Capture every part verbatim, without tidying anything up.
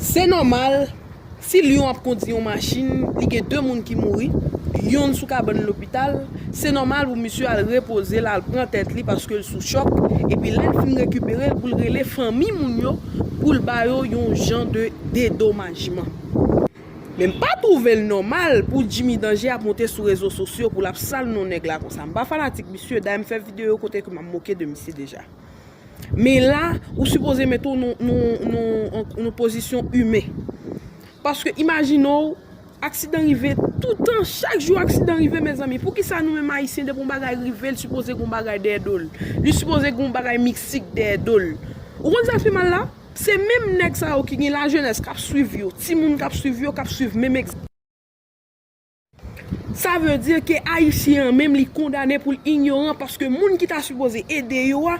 Se nòmal, si lyon ap kondi yon machin, li gen de moun ki mouri, yonn sou kabann lopital, se nòmal pou misye al repoze l, al pran tèt li paske l sou chòk, epi lè l fin rekipere l, pou l rele fanmi moun yo, pou l ba yo yon jan de dedomajman. Men m pa twouve l nòmal pou Jimmy Danje ap monte sou rezo sosyo pou l ap sal non nèg la konsa. M pa fanatik misye, dayè m fè videyo kote ke m ap moke de misye deja. Men la, ou sipoze mete w nan, nan, nan, nan pozisyon imen. Paske imajine w, aksidan rive toutan, chak jou aksidan rive, mezanmi. Poukisa nou menm Ayisyen, depi yon bagay rive, li sipoze gen yon bagay dèyè do l? Li sipoze gen yon bagay mistik dèyè do l? Ou konn sa k pi mal la? Se menm nèg sa yo ki gen lajenès k ap swiv yo, timoun k ap swiv yo, k ap swiv menm egzanp. Sa vle di ke Ayisyen an menm li kondane pou l inyoran, paske moun ki ta sipoze ede yo a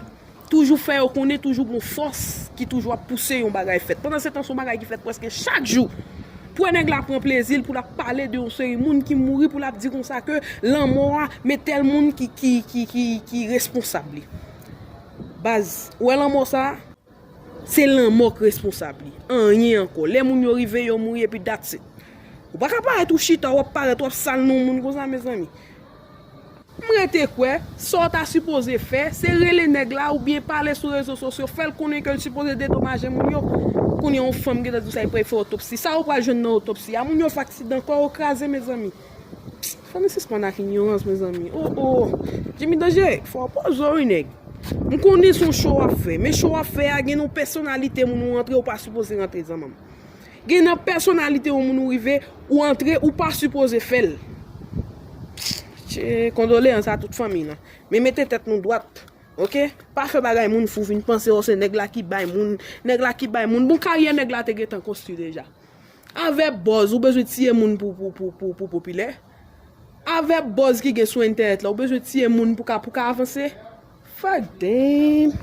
toujou fè yo konnen toujou gon fòs ki toujou ap pouse yon bagay fèt. Pandan se tan, se yon bagay ki fèt prèske chak jou. Pou wè nèg la pran plezi l pou l ap pale de yon seri moun ki mouri, pou l ap di konsa ke lanmò a, men tèl moun ki, ki, ki, ki, ki responsab li. Baz, ou wè lanmò sa a? Se lanmò k responsab li. Anyen ankò. Lè moun yo rive, yo mouri, epi that's it. Ou pa ka parèt ou chita, w ap parèt, w ap sal non moun konsa, mezanmi. M rete kwè, sa w ta sipoze fè, se rele nèg la oubyen pale sou rezo sosyo, fè l konnen ke l sipoze dedomaje moun yo. Kounye a yon fanm gentan di w sa, li pral fè otopsi. Sa ou pral jwenn nan otopsi a? Moun yo fè aksidan, kò yo kraze, mezanmi. Fò nou sispann ak inyorans, mezanmi. O, o. Jimmy Danje, fò w poze w, wi, nèg. M konnen se yon cho w ap fè, men cho w ap fè a, gen nan pèsonalite moun ou antre, ou pa sipoze rantre, zanmanm. Gen nan pèsonalite yon moun ou rive, ou antre, ou pa sipoze fè l. Tche, kondoleyans a tout fanmi nan. Men mete tèt nou dwat, oke? Pa fè bagay moun fou, vin panse, o, se nèg la ki bay moun, nèg la ki bay moun. Bon, karyè nèg la te gentan konstwi deja. Avè buzz, ou bezwen tiye moun pou, pou, pou, pou, pou popilè? Avè buzz ki gen sou entènèt la, ou bezwen tiye moun pou ka, pou ka avanse? Fuck them.